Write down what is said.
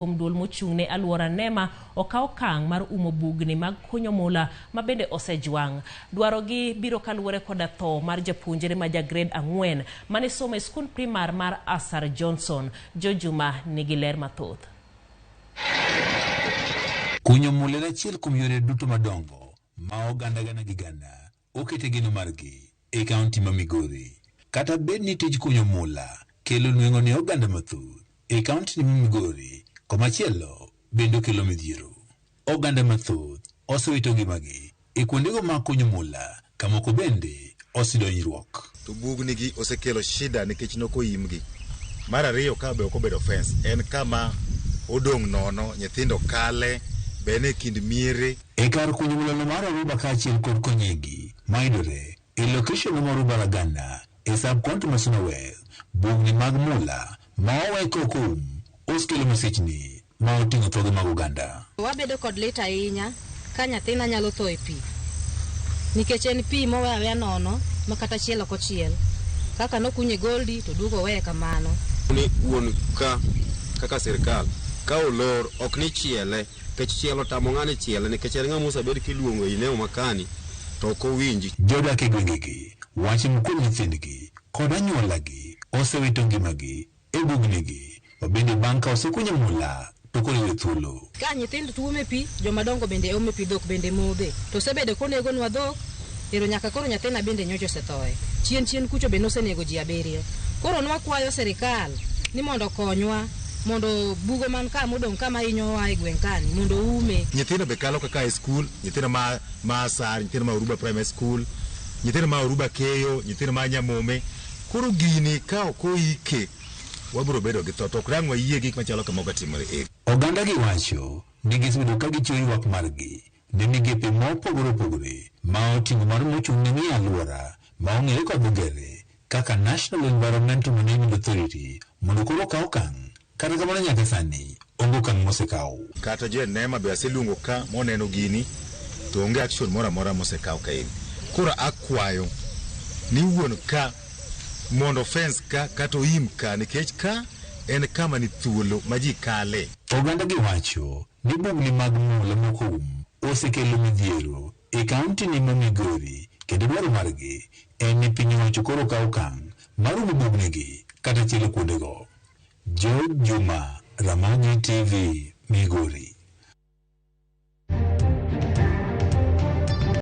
Kuom duol mochung' ne aluora NEMA okaw okang' mar umo bugni mag kunyo mula ma bende osejwang'. Dwarogi biro kaluwore koda tho mar japuonjre ma ja grade 4 mane somo e skund primar mar Asar Johnson. Joe Juma nigi ler mathoth. Kunyo mula en achiel kuom yore duto madongo ma oganda gana gi gana okete geno margi e kaunti ma Migori. Kata bed ni tij kunyo mula kelo nweng'o ne oganda mathoth e kaunti ma Migori, komachielo bende okelo midhiero. Oganda mathoth osewito ngimagi e kuondego mag kunyo mula ka moko bende oseyudo hinyruok. To bugni gi osekelo shida nikech nokoimgi. Mar ariyo ka be ok obedo fence, en kama odong' nono, nyithindo kale, be en e kind miere. E kar kunyo mulano mar Oruba kaachiel kod Konyegi mayudore e location ma Oruba Raganda e sub county ma Suna West, bugni mag mula ma owe ka ok oum osekelo masichni ma oting'o thoge mag oganda. Wabedo kod lit ahinya ka nyathina nyalo tho e pi nikech en pi mowe aweya nono ma kata chiel ok ochiel. Kaka nokunye Goldi to duogo oweye kamano. Ni wuon ka kaka sirkal ka olor ok ni chiele nikech chielo tamo ng'ani chiele nikech en ng'ama osebed kiluongo e eneo makani to ok owinji. Jodak e gwengegi wacho ni kuom nyithindgi kod anyuolagi osewito ngimagi e bugnigi ma bende bang' ka osekunyo mula to koro iwe thuolo. Ka nyithindo tuome pi, jomadongo bende ome pi, dhok bende modhe. To osebedo konegonwa dhok, ero nyaka koro nyathina bende nyocha osethoe. Chien chien kucho be nosenego ji 7. Koro nwakwayo sirikal ni mondo okonywa mondo bugo man ka modong' ka mahinyowa e gweng' kani mondo oume. Nyithindo be kalo kaka e skul, nyithindo ma Asar, nyithindo ma Oruba Primary School, nyithindo ma Oruba Keyo, nyithindo ma Nyamome. Koro gini ka ok oike, wabiro bedo gi tho, to ok dang' wayie gik machalo kamago timore e. Oganda gi wacho ni gisebedo ka gichiwo ywak margi ne migepe mopogore opogore ma oting'o mar mochung' ne ng'iyo alwora ma ong'ere kod dho ngere kaka National Environmental Management Authority mondo koro okaw okang'. Kata kamano nyaka sani onge okang' mosekaw. Kata jo NEMA be aseluongo ka moneno gini to onge action moro amora mosekaw kaeni. Koro akwayo ni wuon ka mondo fence ka kata oim ka nikech ka en kama ni thuolo ma ji kale. Oganda gi wacho ni bugni mag mula mok oum osekelo midhiero e kaunti ni ma Migori kendo dwaro margi en ni piny owacho koro okaw okang' mar umo bugnigi kata chielo kuondego. George Juma, Ramogi TV, Migori.